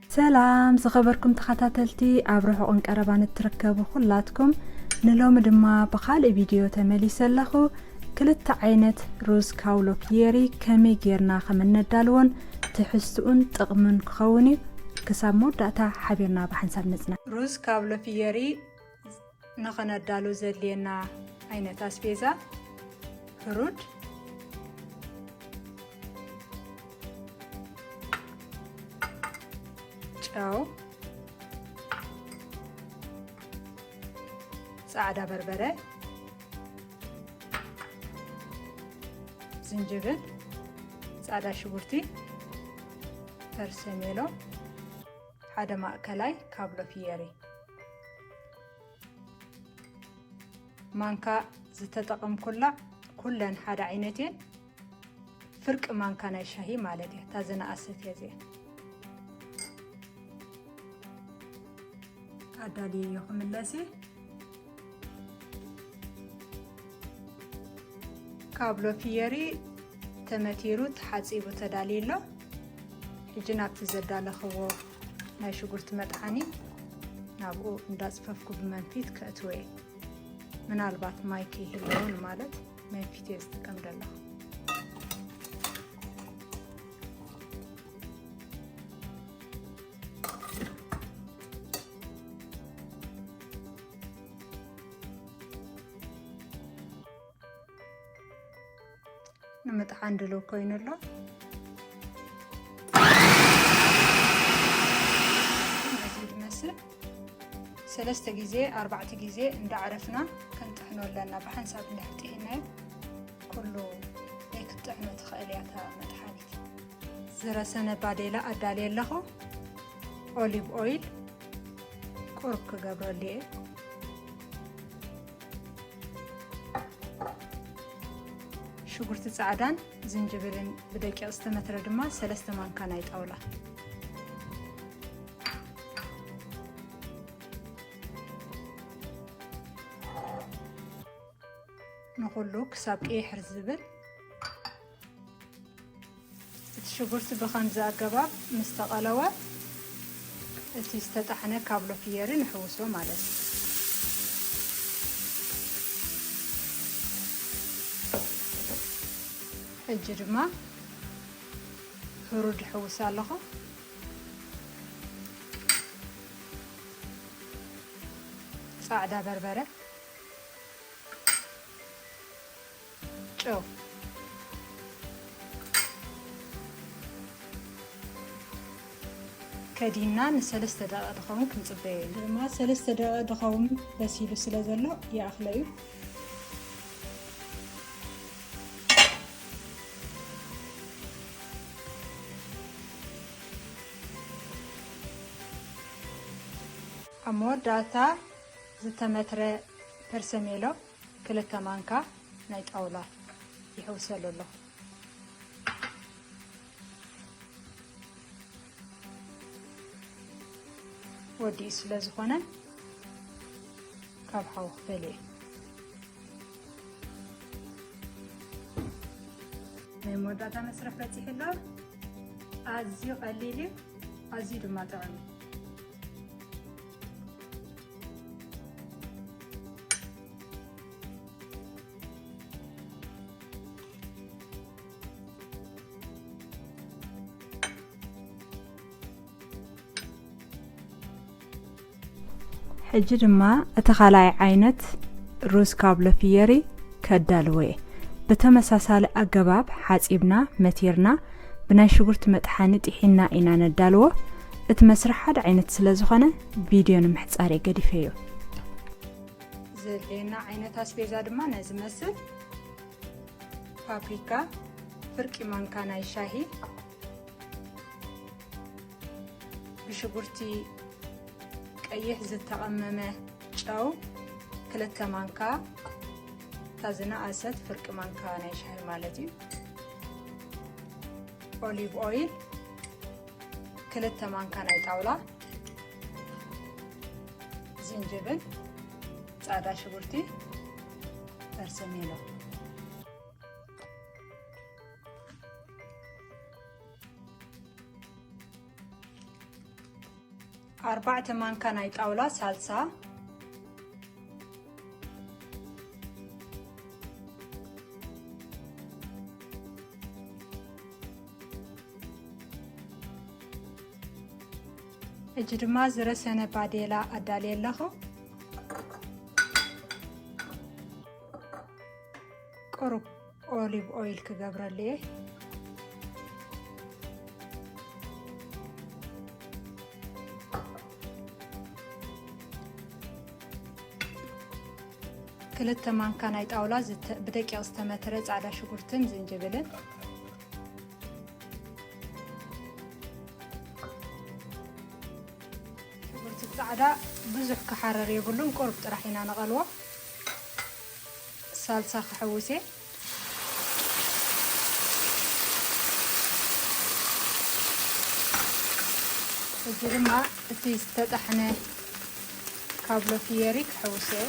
ሰላም ዝኸበርኩም ተኸታተልቲ፣ ኣብ ርሑቕን ቀረባን እትርከቡ ኩላትኩም፣ ንሎሚ ድማ ብኻልእ ቪድዮ ተመሊሰ ኣለኹ። ክልተ ዓይነት ሩዝ ካውሎ ፊየሪ ከመይ ጌርና ከም እነዳልዎን ትሕዝትኡን ጥቕምን ክኸውን እዩ። ክሳብ መወዳእታ ሓቢርና ብሓንሳብ ንጽናሕ። ሩዝ ካውሎ ፊየሪ ንኸነዳሉ ዘድልየና ዓይነት ኣስቤዛ፣ ህሩድ፣ ጨው፣ ጻዕዳ በርበረ፣ ዝንጅብል፣ ጻዕዳ ሽጉርቲ፣ ፐርሰሜሎ፣ ሓደ ማእከላይ ካብሎ ፊየሪ። ማንካ ዝተጠቐምኩላ ኩለን ሓደ ዓይነት እየን። ፍርቂ ማንካ ናይ ሻሂ ማለት እያ። እታ ዝነኣሰት እያ እዚኣ። ኣዳልየዮ ክምለስ እየ። ካብሎ ፊየሪ ተመቲሩ ተሓጺቡ ተዳልዩ ኣሎ። ሕጂ ናብቲ ዘዳለኽዎ ናይ ሽጉርቲ መጥሓኒ ናብኡ እንዳጽፈፍኩ ብመንፊት ከእትዎ እየ። ምናልባት ማይ ከይህልዎ ንማለት መንፊት እየ ዝጥቀም ዘለኹ። ንምጥሓን ድሉው ኮይኑ ኣሎ። ነዚ ዝመስል ሰለስተ ግዜ ኣርባዕተ ግዜ እንዳዕረፍና ክንጥሕኖ ኣለና። ብሓንሳብ እንድሕር ጥሒናዮ ኩሉ ዘይክትጥሕኖ ትኽእል እያ እታ መጥሓኒት። ዝረሰነ ባዴላ ኣዳልየ ኣለኹ። ኦሊቭ ኦይል ቁሩብ ክገብረሉ እየ። ሽጉርቲ ጻዕዳን ዝንጅብልን ብደቂቕ ዝተመትረ ድማ ሰለስተ ማንካ ናይ ጣውላ። ንኹሉ ክሳብ ቅይሕር ዝብል እቲ ሽጉርቲ ብኸምዚ ኣገባብ ምስ ተቐለወ፣ እቲ ዝተጣሕነ ካብሎ ፍየሪ ንሕውሶ ማለት እዩ። ሕጂ ድማ ህሩድ ይሕውስ ኣለኹ። ጻዕዳ በርበረ፣ ጨው። ከዲና ንሰለስተ ደቂቕ ድኸውን ክንጽበዮ ኢና። ድማ ሰለስተ ደቂቕ ድኸውን በሲሉ ስለ ዘሎ ይኣኽሎ እዩ። ኣብ መወዳእታ ዝተመትረ ፐርሰሜሎ ክልተ ማንካ ናይ ጣውላ ይሕውሰሉ ኣለኹ። ወዲኡ ስለ ዝኾነ ካብ ሓዊ ክፈሊ እየ። ናይ መወዳእታ መስርሕ በፂሑ ኣሎ። ኣዝዩ ቀሊል እዩ፣ ኣዝዩ ድማ ጥዑም እዩ። ሕጂ ድማ እቲ ካልኣይ ዓይነት ሩዝ ካብሎ ፍየሪ ከዳልዎ እየ። ብተመሳሳሊ ኣገባብ ሓጺብና መቲርና ብናይ ሽጉርቲ መጥሓኒ ጥሒና ኢና ነዳልዎ። እቲ መስርሕ ሓደ ዓይነት ስለ ዝኾነ ቪድዮ ንምሕጻር እየ ገዲፈዮ። ዘድልየና ዓይነት ኣስቤዛ ድማ ነዚ መስል ፓፕሪካ ፍርቂ ማንካ ናይ ሻሂ፣ ብሽጉርቲ ቀይሕ ዝተቐመመ ጨው ክልተ ማንካ፣ እታ ዝነኣሰት ፍርቂ ማንካ ናይ ሻሂ ማለት እዩ። ኦሊቭ ኦይል ክልተ ማንካ ናይ ጣውላ፣ ዝንጅብል፣ ጻዕዳ ሽጉርቲ፣ በርሰሜሎ። ኣርባዕተ ማንካ ናይ ጣውላ ሳልሳ፣ ሕጂ ድማ ዝረሰነ ባዴላ ኣዳልየ ኣለኹ። ቁሩብ ኦሊቭ ኦይል ክገብረሉ እየ። ክልተ ማንካ ናይ ጣውላ ዝተ-፣ ብደቂቕ ዝተመተረ ጻዕዳ ሽጉርትን ዝንጅብልን። ሽጉርቲ ጻዕዳ ብዙሕ ክሓረር የብሉን፣ ቁሩብ ጥራሕ ኢና ነቐልዎ። ሳልሳ ክሕውስ እየ። ሕጂ ድማ እቲ ዝተጣሕነ ካብሎ ፍየሪ ክሕውስ እየ።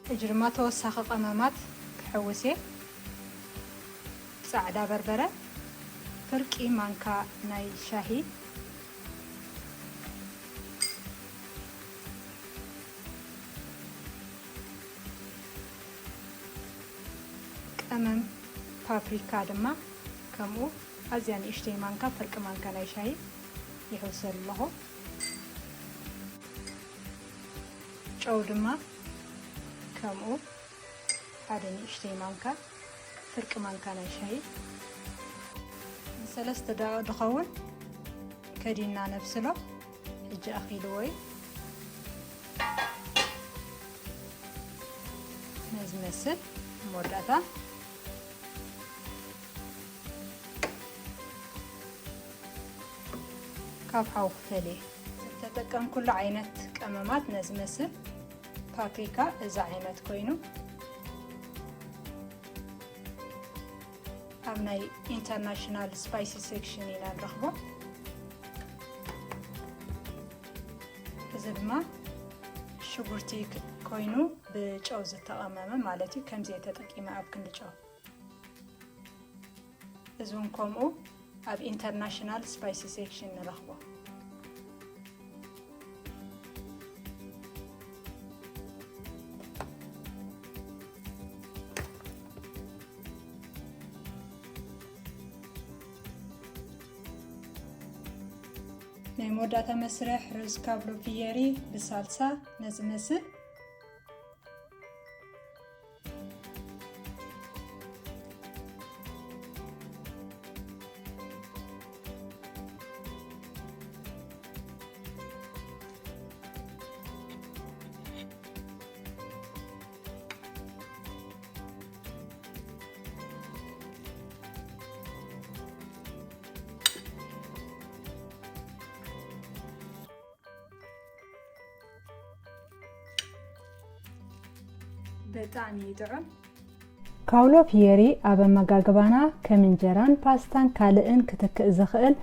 ሕጂ ድማ ተወሳኺ ቀመማት ክሕውስ እየ። ጻዕዳ በርበረ፣ ፍርቂ ማንካ ናይ ሻሂ፣ ቀመም ፓፕሪካ ድማ ከምኡ ኣዝያ ንእሽተይ ማንካ፣ ፍርቂ ማንካ ናይ ሻሂ ይሕውሰሉ ኣለኹ። ጨው ድማ ከምኡ ሓደ ንእሽተይ ማንካ፣ ፍርቂ ማንካ ናይ ሻሂ። ንሰለስተ ደቂቕ ዝኸውን ከዲና ነብስሎ። ሕጂ ኣኺልዎ እዩ። ነዚ መስል መወዳእታ ካብ ሓው ክፈልየ ዝተጠቀምኩሉ ዓይነት ቀመማት ነዚ መስል ፓፕሪካ እዚ ዓይነት ኮይኑ ኣብ ናይ ኢንተርናሽናል ስፓይሲ ሴክሽን ኢና ንረኽቦ። እዚ ድማ ሽጉርቲ ክ-፣ ኮይኑ ብጨው ዝተቐመመ ማለት እዩ። ከምዚ እየ ተጠቂመ ኣብ ክንዲ ጨው። እዚ እውን ከምኡ ኣብ ኢንተርናሽናል ስፓይሲ ሴክሽን ንረኽቦ። ናይ መወዳእታ መስርሕ ሩዝ ካብሎ ፊየሪ ብሳልሳ ነዚ መስል። ብጣዕሚ እዩ ጥዑም። ካውሎ ፊየሪ ኣብ ኣመጋግባና ከም እንጀራን ፓስታን ካልእን ክትክእ ዝኽእል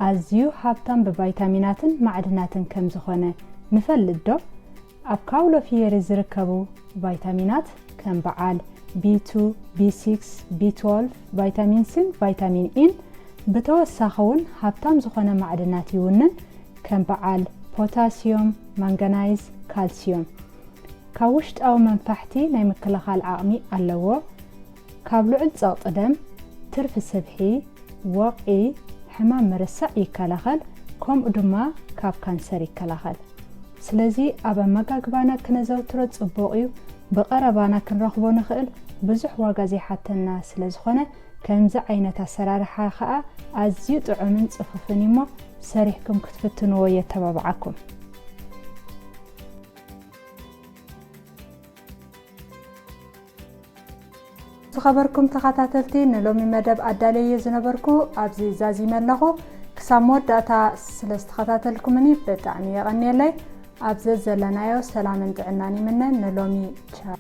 ኣዝዩ ሃብታም ብቫይታሚናትን ማዕድናትን ከም ዝኾነ ንፈልጥ ዶ? ኣብ ካውሎ ፊየሪ ዝርከቡ ቫይታሚናት ከም በዓል ቢ ቱ፣ ቢ ሲክስ፣ ቢ ትወልቭ፣ ቫይታሚን ሲን ቫይታሚን ኢን ብተወሳኺ እውን ሃብታም ዝኾነ ማዕድናት ይውንን፣ ከም በዓል ፖታስዮም፣ ማንጋናይዝ፣ ካልስዮም። ካብ ውሽጣዊ መንፋሕቲ ናይ ምክልኻል ዓቕሚ ኣለዎ። ካብ ልዑል ጸቕጢ ደም፣ ትርፊ ስብሒ፣ ወቕዒ፣ ሕማም ምርሳዕ ይከላኸል፣ ከምኡ ድማ ካብ ካንሰር ይከላኸል። ስለዚ ኣብ ኣመጋግባና ክነዘውትሮ ጽቡቕ እዩ። ብቐረባና ክንረኽቦ ንኽእል፣ ብዙሕ ዋጋ ዘይሓተና ስለ ዝኾነ፣ ከምዚ ዓይነት ኣሰራርሓ ኸኣ ኣዝዩ ጥዑምን ጽፉፍን እዩሞ፣ ሰሪሕኩም ክትፍትንዎ የተባብዓኩም። ዝኸበርኩም ተኸታተልቲ፣ ንሎሚ መደብ ኣዳለየ ዝነበርኩ ኣብዚ ዛዚመ ኣለኹ። ክሳብ መወዳእታ ስለ ዝተኸታተልኩምኒ ብጣዕሚ የቐንየለይ። ኣብ ዘዘለናዮ ሰላምን ጥዕናን ይምነ። ንሎሚ ቻው።